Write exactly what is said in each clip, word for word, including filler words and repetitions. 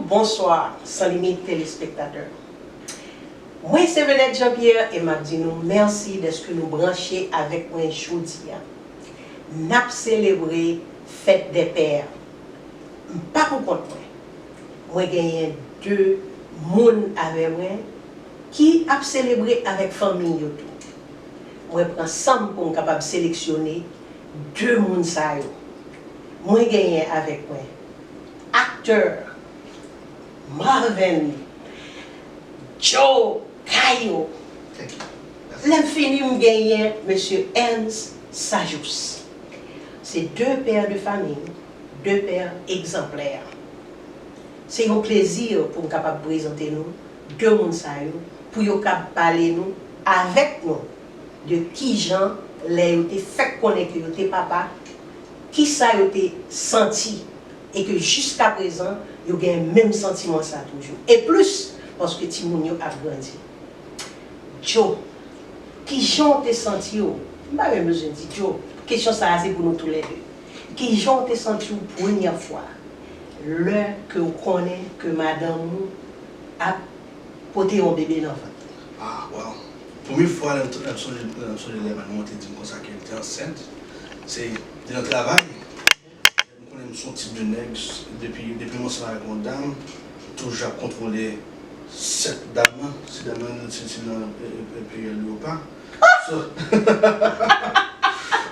Bonswa, San Limit telespektatè. Mwen se Venette Jean Pierre e m ap di nou mèsi dèske nou branche avèk mwen jodi a. N ap selebre fèt dè pè. M pa pou kont mwen. Mwen genyen de moun avè mwen ki ap selebre avèk fanmi yo tou. Mwen pran san m pou m kapab seleksyone de moun sa yo. Mwen genyen avèk mwen aktè Marven Joe Caillot. Lè m fini, m genyen mesye Ernst Sajous. Se de pè de fanmi, de pè egzanplè. Se yon plezi pou m kapab prezante nou de moun sa yo, pou yo kab pale nou, avèk nou, de kijan lè yo te fèk konnen ke yo te papa, kisa yo te santi, e ke jiskaprezan, yo gen menm santiman sa toujou. E plis, paske timoun yo ap grandi. Joe, kijan w te santi w? M pa menm bezwen di Joe. Kesyon sa a se pou nou toulède. Kijan w te santi w premyè fwa lè ke w konnen ke madanm ou ap pote yon bebe nan vant? Ah, well. Premye fwa lè m t-, lè m sonje, lè m sonje lè madanm mwen te di m konsa ke l te ansent, se te nan travay. Nou konnen m se yon tip de nèg, depi, depi m ansanm avèk yon dam, m toujou ap kontwole sèt dam nan, si dam nan, si, si nan, e, e, e, peryòd li ou pa. So,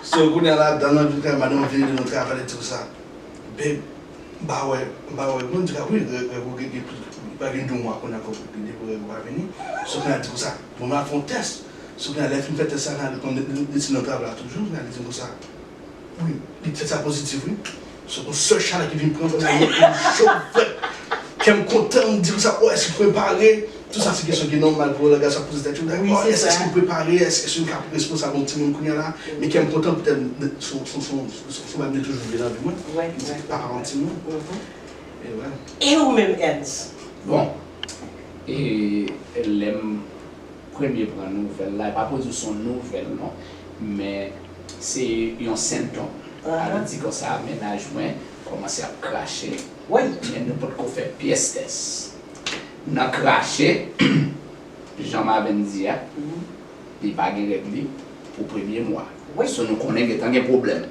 so, kounye a la, dam nan vin kay madanm vini de nan travay, li di konsa, "Babe, m pa wè, m pa wè règ mwen." M di, "A wi, règ, règ ou gen, gen, pa gen de mwa kounye a, depi règ ou pa vini." So, kounye a di konsa, "Bon, m al fè yon tès." So, kounye a, lè l fin fè tès la, kounye a, li, li, li, li nan travay la toujou, kounye a, li di konsa, Wi, li te fè sa pozitif, wi. Se yon sèl chalè ki vin pran mwen, mwen cho frèt. Kè m kontan, m di konsa, "Oh, èske m prepare?" Tout sa se kesyon ki nòmal pou yon gason ap poze tèt yo. "Oh, èske, èske m prepare? Èske, èske m ka responsab yon timoun kounye a la?" Men kè m kontan poutèt se yon bagay m te toujou vle nan vi mwen. M di, "Papa yon timoun." E wè. E ou menm, Ernst? Bon, e lè m premye pran nouvèl la, e pa pou di w se yon nouvèl non, men se yon sentòm. Sa vle di konsa, mennaj mwen kòmanse ap krache, men nou potko fè pyès tès. Nan krache, jan Marven di a, li pa gen règ li pou premye mwa. So nou konnen gentan gen pwoblèm.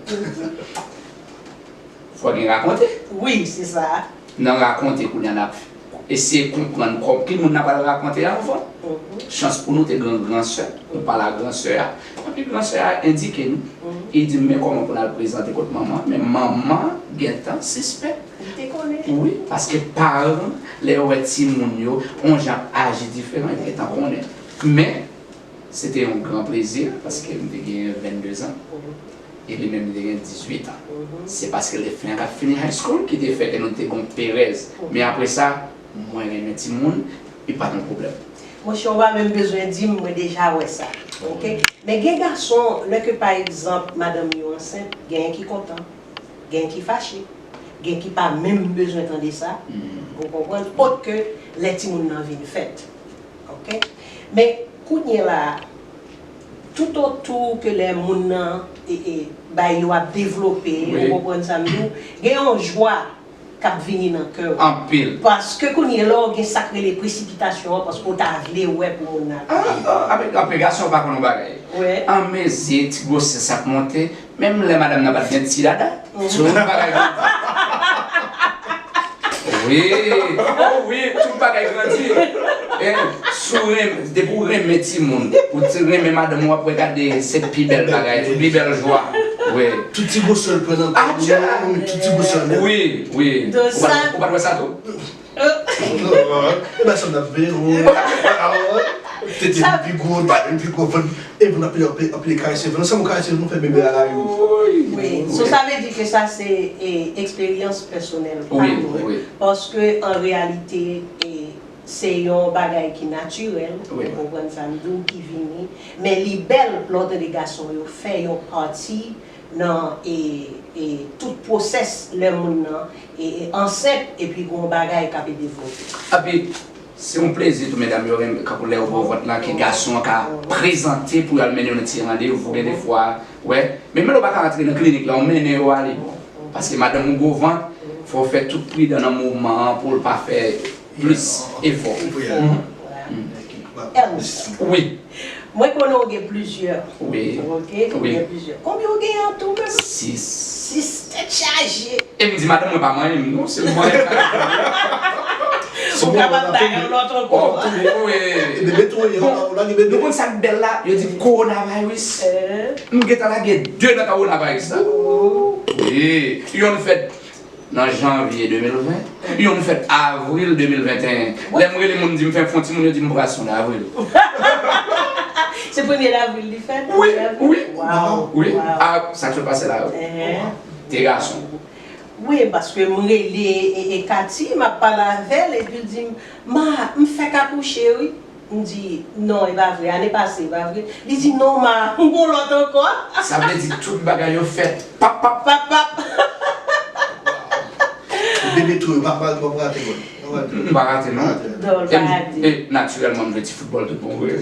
Fò gen rakonte. Wi, se sa. Nan rakonte kounye a n ap eseye konprann kòm ki moun n ap al rakonte a anvan. Chans pou nou te gen yon gran sè, nou pale a gran sè a. Epi gran sè a endike nou. Li di m, "Men kòman pou n al prezante kot manman?" Men manman gentan sispèk. Li te konnen. Wi, paske paran, lè yo wè timoun yo, yon jan ap aji diferan, yo gentan konnen. Men, se te yon gran plezi, paske m te gen venndezan. E li menm, li te gen dizuit an. Se paske lè frè an t ap fini high school ki te fè ke nou te gen yon perèz. Men apre sa, mwen renmen timoun, li pa t yon pwoblèm. Monchè, ou pa menm bezwen di m, mwen deja wè sa. Oke? Men gen gason, lè ke pa egzanp, madanm yo ansent, genyen ki kontan, genyen ki fache, gen ki pa menm bezwen tande sa. Ou konprann? Otke lè timoun nan vin fèt. Oke? Men kounye la a, toutotou ke lè moun nan, e, e, bay yo ap devlope, ou konprann sa m di w, gen yon jwa k ap vini nan kè w. Anpil. Paske kounye la w gen sa k rele presipitasyon an, paske w ta vle wè pou moun nan. Anpil gason pa konn yon bagay. Anmezi ti gwosès ap monte, menm lè madanm nan pa t gen ti dada, tout bagay grandi. Wi, oh wi, tout bagay grandi. E, si w renmen, depi w renmen timoun, ou renmen madanm ou, w ap wè gade se pi bèl bagay, pi bèl jwa. Wi. Tout ti gwosè l pran nan kò, tout ti gwosè l. Wi, wi. Ou pa t wè sa tou? E ba sa n ap veye, wi. Tete vin pi gwo, dad vin pi gwo, vant, e vin anpil, anpil, anpil karese vant. Sa mwen karese vant, fè bebe a la yo. Wi. So, sa vle di ke sa se, e, eksperyans pèsonèl pa nou, paske an reyalite, e, se yon bagay ki natirèl, ou konprann sa m di w, ki vini. Men li bèl lè w tande gason yo fè yon pati nan, e, e, tout pwosès lè moun nan, e, e, ansent, epi gen yon bagay k ape devlope. Epi, se yon plezi tou, medam yo renmen, kankou lè yo gwo vant lan, ke gason an ka prezante pou y al mennen yon ti randevou, gen defwa, wè. Men, men lè w pa ka rantre nan klinik la, w mennen yo ale. Paske madanm ou gwo vant, Fò w fè tout pridan nan moman an pou l pa fè plis efò. Ernst, wi. Mwen konnen w gen plizyè. Wi. Ok, ou gen plizyè. Konbyen w gen an tou menm? Sis. Sis tèt chaje. E m di madanm mwen pa manyen m non, se mwen. Ou kapab bay yon lòt ankò. Bon, nou konn sa k bèl la, yo di kowonaviris. M gentan lage de nan kowonaviris la. Wi, yonn fèt nan janvye de mil ven, yonn fèt avril de mil venteyen. Lè m rele moun di m fè fon timoun, yo di m pral sonn avril. Se premye davril li fèt? Wi, wi, wi. A, sa k sot pase la, wi. Te gason. Wi, paske m rele e, e Kati, m ap pale avè l, epi l di m, ma, m fèk akouche, wi. M di, non, e pa vre, ane pase, e pa vre. Li di, non, ma, m gon lòt ankò. Sa vle di tout bagay yo fèt pap, pap. Pap, pap. Bebe tou, yo pa, pa, pa rate gòl. M pa rate, non. Non, l pa rate. E, natirèlman, m jwe ti foutbòl tout bon vre.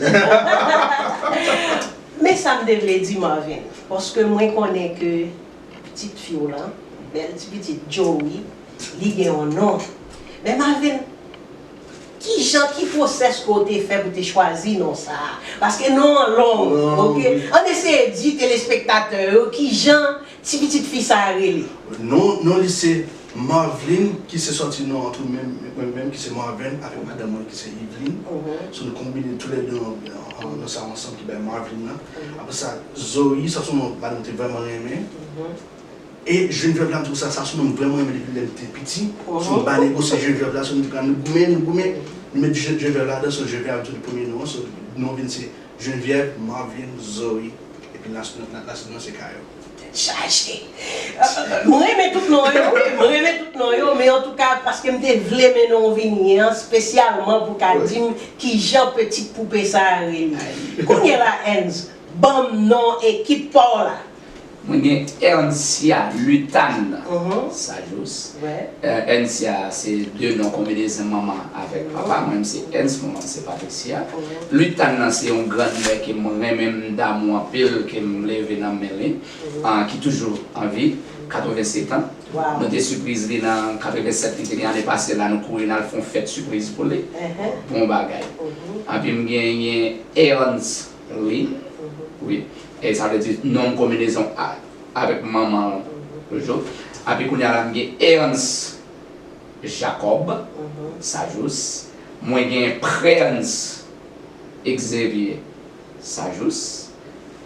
Men sa m te vle di, Marvin, paske mwen konnen ke pitit fi w lan, bèl ti pitit Joey, li gen yon non. Men Marvin, kijan, ki pwosès ke w te fè pou te chwazi non sa a? Paske non an long, oke? Ann eseye di telespektatè yo kijan ti pitit fi sa a rele. Non, non li se Marvlin, ki se sòti non an tou menm, mwen menm ki se Marvin, avèk madanm mwen ki se Yveline. So nou konbine toulède nan, nan, nan sa ansanm ki bay Marvlin nan. Apre sa, Zoe, sa se yon non madanm te vrèman renmen. E Geneviève la, m di w sa, sa se yon non m vrèman renmen depi lè m te piti. Se yon ba negosye Geneviève la, se yon nèg nou goumen, nou goumen, nou met Geneviève ladan, so Geneviève ap di w premye non an, so non vin se Geneviève, Marvin, Zoe, epi last, last, last non se Kayo. Tèt chaje. M renmen tout non yo, wi, m renmen tout non yo, men antouka, paske m te vle mennen w vini an, espesyalman pou ka di m kijan pitit poupe sa a rele. Kounye la, Ernst, ban m non ekip pa w la. Mwen gen Erncia Lutan Sajous. Erncia se de non konbinezon manman avèk papa. Mwen menm se Ernst, manman m se Patricia. Lutan nan se yon grann mè ke m renmen, m damou anpil, ke m leve nan men li, ki toujou an vi, katrevennsèt an. Nou te sipriz li nan katrevennsèt, li te gen ane pase la, nou kouri n al fè yon fèt sipriz pou li. Bon bagay. Anpi m genyen Ernst Lee. Wi. E sa vle di non konbinezon a, avèk manman l toujou. Epi kounye a la m gen Ernst Jacob Sajous. Mwen gen Prens Xavier Sajous.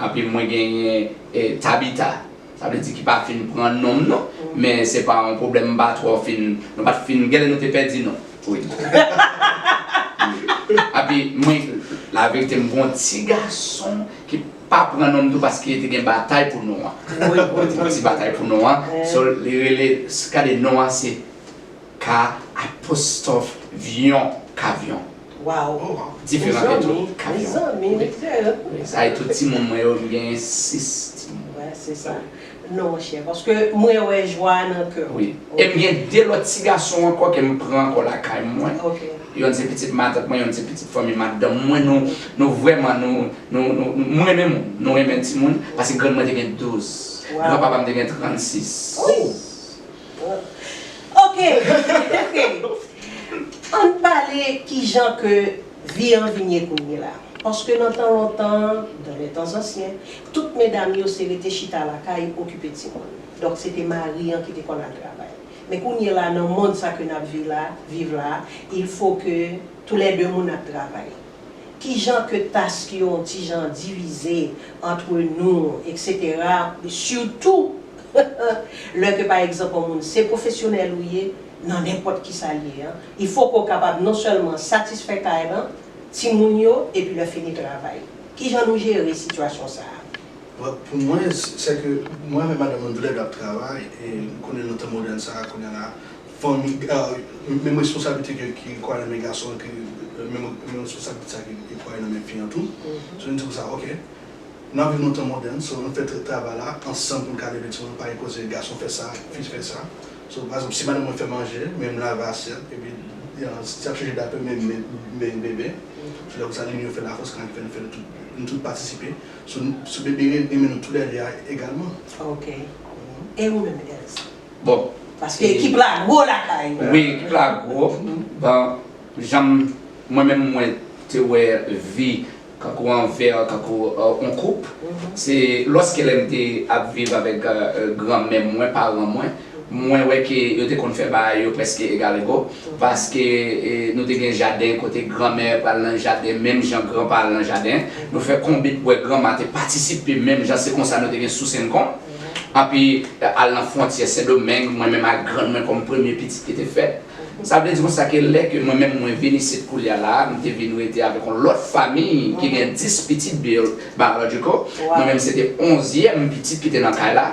Epi mwen genyen eh, Tabitha. Sa vle di ki pa fin pran non m non. Men se pa yon pwoblèm, m pa twò fin, nou pa t fin, genlè nou te pèdi non. Wi. Epi mwen, laverite, m gon ti gason ki pa pran non m tou paske te gen batay pou non an. Wi, wi, wi. Ti batay pou non an. So, li rele, gade non an se K apostwòf vyon, Kavyon. Waw. Diferan de tout, Kavyon. Mezanmi, mezanmi, mezanmi. Wi, sa e tout timoun mwen yo, m genyen sis timoun. Wi, se sa. Non, monchè, paske mwen wè jwa a nan kè w. Wi. E m gen de lòt ti gason ankò ke m pran ankò lakay mwen. Yonn se pitit matant mwen, yonn se pitit fanmi madanm mwen. Nou, nou vrèman, nou, nou, nou, nou, m renmen moun. Nou renmen timoun, paske grann mwen te gen douz. Granpapa m te gen trannsis. Ok, ok. Ann pale kijan ke vi an vin ye kounye la. Paske nan tan lontan, dans les temps anciens, tout medam yo se rete chita lakay okipe timoun. Donk se te mari an ki te konn al travay. Men kounye la, nan mond sa ke n ap viv la, viv la, il faut que tous les deux moun ap travay. Kijan ke task yo yon ti jan divize entre nous, et cetera. Sitou lè ke pa egzanp yon moun se pwofesyonèl ou ye, nan nenpòt kisa l ye an, il faut ke w kapab non sèlman satisfè kay lan, timoun yo, epi lè fini travay. Kijan nou jere sitiyasyon sa a? Bon, pou mwen, sè ke mwen avèk madanm mwen toulède ap travay, e nou konnen nan tan modèn sa a, kounye a la, fanmi, menm responsablite ke, ki rekwire nan men gason an, ke menm, menm responsablite sa ki rekwire nan men fi an tou. So, nou di konsa, ok, n ap viv nan tan modèn, so, ann fè tra- travay la ansanm pou n ka leve timoun, pa gen koze gason fè sa, fi fè sa. So, pa egzanp, si madanm mwen fè manje, men m lave asyèt, epi si y ap chanje daypè, men m met bebe, se lè konsa li menm fè lafòs, kan li fè, nou fè, nou tout, nou tout patisipe. So, nou, so bebe renmen nou toulède a egalman. Ok. E ou menm, Ernst? Bon, Paske ekip la gwo lakay. Wi, ekip la gwo. Bon, jan mwen menm mwen te wè vi kankou anvè kankou yon koup, se lòske lè m te ap viv avèk granmè mwen, paran mwen, mwen wè ke yo te konn fè bagay yo prèske egal ego, paske nou te gen jaden kote granmè pral nan jaden menm jan granpa al nan jaden, nou fè konbit wè granma te patisipe menm jan, se konsa nou te gen sou sennkon. Anpi al nan fwontyè Sendomeng, mwen menm ak grann mwen kòm premye pitit ki te fèt. Sa vle di konsa ke lè ke mwen menm mwen vin isit koulye a la, m te vin rete avèk yon lòt fanmi ki gen dis pitit biological. Mwen menm se te onzyèm pitit ki te nan kay la.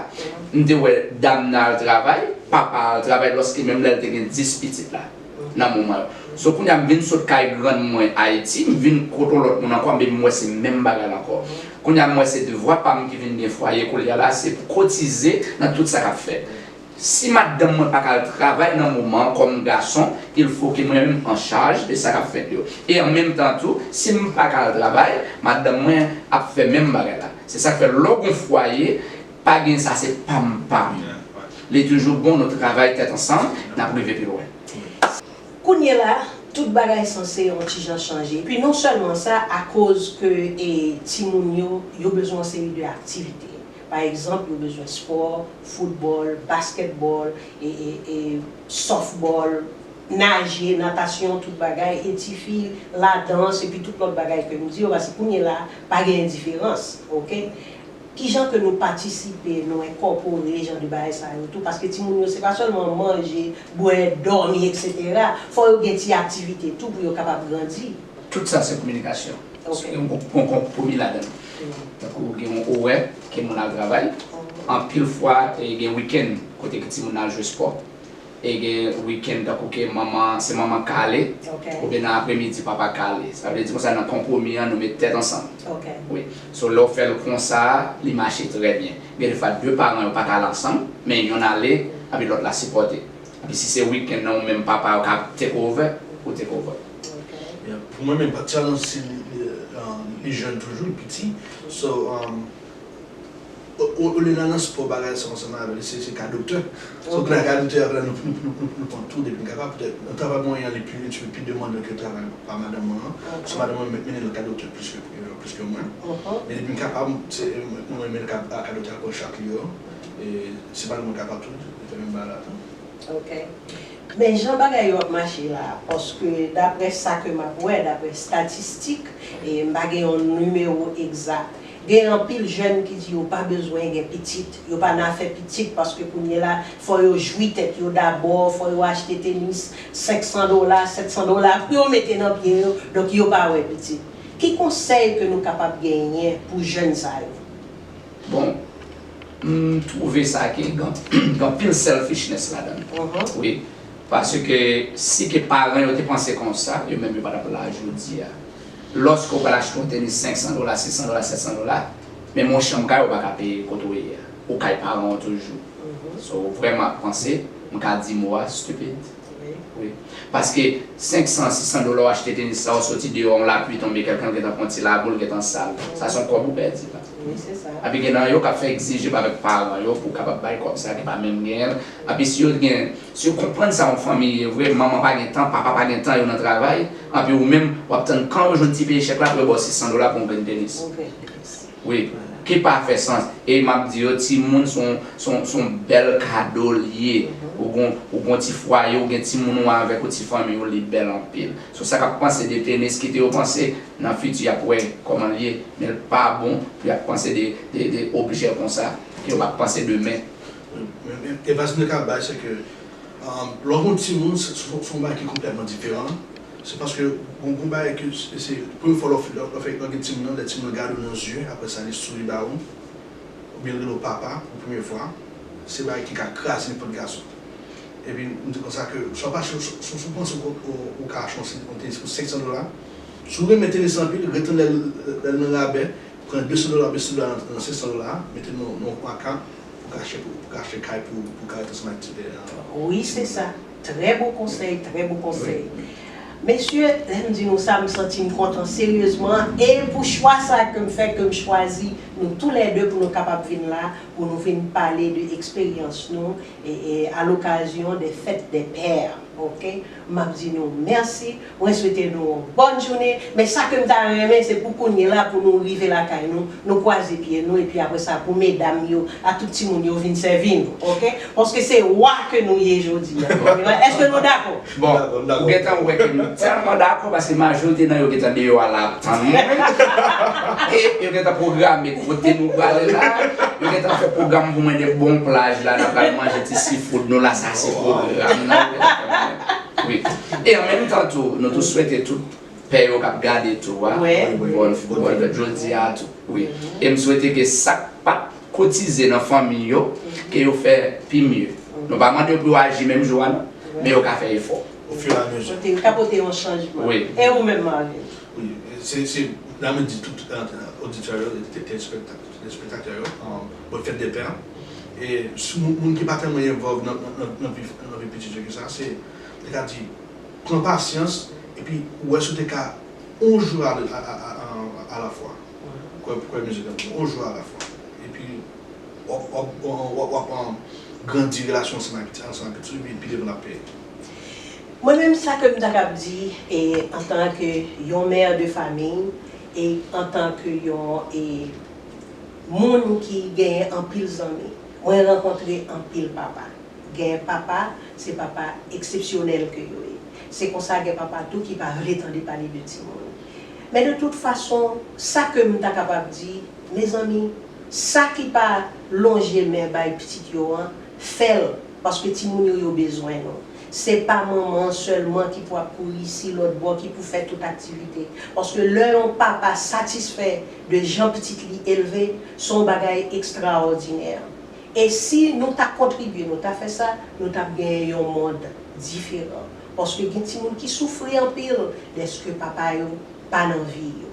M te wè dam nan al travay, papa al travay lòske menm lè l te gen dis pitit la nan moman yo. So kounye a m vin sot kay grann mwen Ayiti, m vin kot yon lòt moun ankò, men m wè se menm bagay la ankò. Kounye a m wè se devwa pa m ki vin gen fwaye koulye a la, se pou kotize nan tout sa k ap fèt. Si madanm mwen pa ka al travay nan moman an kòm gason, il fo ke mwen menm an chaj de sa k ap fèt yo. E an menm tan tou, si m pa ka al travay, madanm mwen ap fè menm bagay la. Se sa k fè lè w gen fwaye, pa gen sa se pa m, pa m. Li toujou bon nou travay tèt ansanm, n ap rive pi lwen. Kounye la, tout bagay sanse yon ti jan chanje. Epi non sèlman sa, akoz ke e, timoun yo, yo bezwen yon seri de aktivite. Pa egzanp, yo bezwen spò, foutbòl, baskètbòl, e, e, e, sòfbòl, naje, natasyon, tout bagay, e tifi, ladans, epi tout lòt bagay ke m di yo, paske kounye la, pa gen diferans, oke? Kijan ke nou patisipe, nou enkòpore jan de bagay sa yo tou, paske timoun yo se pa sèlman manje, bwè, dòmi, etsetera. Fò yo gen ti aktivite tou pou yo kapab grandi. Tout sa se kominikasyon. Gen yon konpwomi ladan l. Tankou gen yon orè ke moun al travay, anpil fwa gen wikenn kote ke timoun al jwe spò. E gen wikenn tankou ke manman, se manman k ale, oubyen nan apremidi papa k ale. Sa vle di konsa nan konpwomi an nou met tèt ansanm. Wi. So lè w fè l konsa, li mache trè byen. Gen defwa de paran yo pa ka al ansanm, men yonn ale, epi lòt la sipòte. Epi si se wikenn nan ou menm papa ou ka take over, ou take over. Pou mwen menm, pa challenge si li jèn toujou, li piti. So, olye l al nan spò, bagay sa ansanm avè l, se ka doktè. So kounye a ka doktè avè l, nou pran tou depi n kapab, petèt nan travay mwen an li pi, li pi demandè ke travay pa madanm mwen an. So madanm mwen mennen l ka doktè plis ke plis ke mwen. Men depi n kapab, se mwen menm ka doktè apre chak li yo. E si madanm mwen kapab tou, li fè menm bagay la tou. Ok. Men jan bagay yo ap mache la, paske daprè sa ke m ap wè, daprè estatistik, e m pa gen yon nimewo egzak, gen anpil jèn ki di yo pa bezwen gen pitit, yo pa nan afè pitit paske kounye la fò yo jwi tèt yo dabò, fò yo achte tenis senk san dola, sèt san dola pou yo mete nan pye yo, donk yo pa wè pitit. Ki konsèy ke nou kapab genyen pou jèn sa yo? Bon, m twouve sa ke gen anpil selfishness ladan l. Wi. Paske si ke paran yo te panse konsa, yo menm yo pa t ap la jodi a. Lòske w pral achte yon tenis senk san dola, sis san dola, sèt san dola, men yon chanm kay ou pa ka peye kote w ye a. Ou kay paran w toujou. So, vrèman ap panse, m ka di mo a, stupid. Wi. Paske senk san, sis san dola w achte tenis sa, w soti deyò, yon lapli tonbe, kèlkan gentan pran ti labou, l gentan sal. Sa se yon kòb ou pèdi la. Epi gen nan yo k ap fè egzije avèk paran yo pou kapab bay kòb sa ki pa menm genyen l. Epi si yo gen, si yo konprann sa yon fanmi ye vre, manman pa gen tan, papa pa gen tan, yo nan travay, epi ou menm, w ap tann kan yo jwenn ti peye chèk la pou yo ba w sis san dola pou yon grenn tenis. Wi, ki pa fè sans. E m ap di yo, timoun se yon, se yon, se yon bèl kado l ye. Ou gon, ou gon ti fwaye, ou gen timoun ou avèk ou, ti fanmi ou, li bèl anpil. So sa k ap panse de tenis, kite yo panse, nan fiti y ap wè kòman l ye, men l pa bon pou y ap panse de, de, de objè konsa, ke yo p ap panse demen. Men, men, men, e fason de ka bay, se ke Lè w gon timoun, se se yon bagay ki konplètman diferan. Se paske gon gon bagay ke se premye fwa lè w fè lè w gen timoun nan, lè timoun nan gade w nan zye, apre sa li souri ba ou, oubyen l rele w papa pou premye fwa, se bagay ki ka kraze nenpòt gason. Epi m di konsa ke sa w pa se w panse w ka achte yon tenis pou senk san dola, si w renmen tenis anpil, ret tann lè l nan rabè, pran de san dola, de san dola nan senk san dola, mete l nan yon aka, pou ka achte pou, pou ka achte kay pou, pou ka rete ansanm ak ti. Wi, se sa. Trè bon konsèy, trè bon konsèy. Mesye, lè m di nou sa, m santi m kontan seryezman. E pou chwa sa ke m fè, ke m chwazi nou toulède pou nou kapab vin la, pou nou vin pale de eksperyans nou e, e a lokazyon de fèt de pè. Oke? M ap di nou mèsi. Mwen swete nou yon bòn jounen. Men sa ke m ta renmen, se pou kounye la, pou nou rive lakay nou, nou kwaze pye nou, epi apre sa, pou medam yo, a tout timoun yo vin sèvi nou. Oke? Paske se wa ke nou ye jodi a. Èske nou dakò? Bon, ou gentan wè ke nou tèlman dakò paske majorite nan yo gentan deyò a la ap tann mwen. E yo gentan pwograme kote nou prale la. Yo gentan fè pwogram pou mwen de bon plaj la, n ap al manje ti seafood nou la, sa se pwogram nan yo gentan fè pou mwen. Wi. E an menm tan tou, nou tou swete tout pè yo k ap gade tou a. Bòn fèt jodi a tou. Wi. E m swete ke sa k pa t kotize nan fanmi yo, ke yo fè pi mye. Nou pa mande yo pou yo aji menm jou a non, men yo ka fè efò. Ofiramezu. Yo ka pote yon chanjman. E ou menm, Marvin? Wi, se, se, la mwen di tout oditè yo, telespektatè yo, bòn fèt de pè. E moun ki pa tèlman envòlv nan vi pitit yo ke sa, se, te ka di, pran pasyans, epi ou wè si w te ka yon jou alafwa. Kwè, kwè mizye tankou yon jou alafwa. Epi w ap, w ap, w ap, w ap grandi relasyon ansanm ak pitit, ansanm ak pitit ou, epi pi devan l ap peye. Mwen menm sa ke m ta kab di e antanke yon mè de famiy e antanke yon e moun ki genyen anpil zanmi, mwen rankontre anpil papa. Gen papa, se papa eksepsyonèl ke yo ye. Se konsa gen papa tou ki pa vle tande pale de timoun. Men de tout fason, sa ke m ta kapab di, mezanmi, sa ki pa lonje men bay pitit yo an, fè l, paske timoun yo, yo bezwen nou. Se pa manman an sèlman ki pou ap kouri isi lòt bò, ki pou fè tout aktivite. Paske lè yon papa satisfè de jan pitit li elve, se yon bagay ekstraòdinè. E si nou ta kontribye, nou ta fè sa, nou t ap genyen yon mond diferan. Paske gen timoun ki soufri anpil dèske papa yo pa nan vi yo.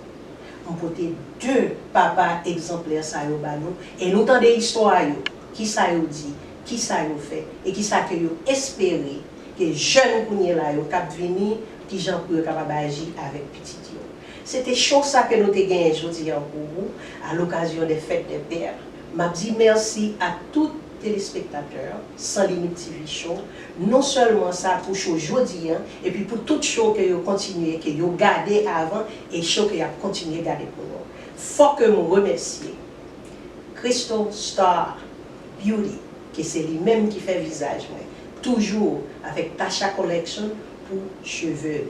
M pote de papa egzanplè sa yo ba nou, e nou tande istwa yo, kisa yo di, kisa yo fè, e kisa ke yo espere ke jèn kounye la yo k ap vini, kijan pou yo kapab aji avèk pitit yo. Se te show sa ke nou te genyen jodi a pou ou, a lokazyon de fèt de pè. M ap di mèsi a tout telespektatè San Limit T V Show, non sèlman sa pou show jodi a, epi pou tout show ke yo kontinye, ke yo gade avan, e show ke y ap kontinye gade pou nou. Fòk ke m remèsye Crystal Star Beauty, ke se li menm ki fè vizaj mwen, toujou avèk Tasha Collection pou cheve,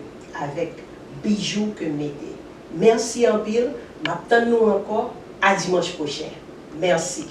avèk bijou ke m mete. Mèsi anpil, m ap tann nou ankò a dimanch pwochen. Mèsi.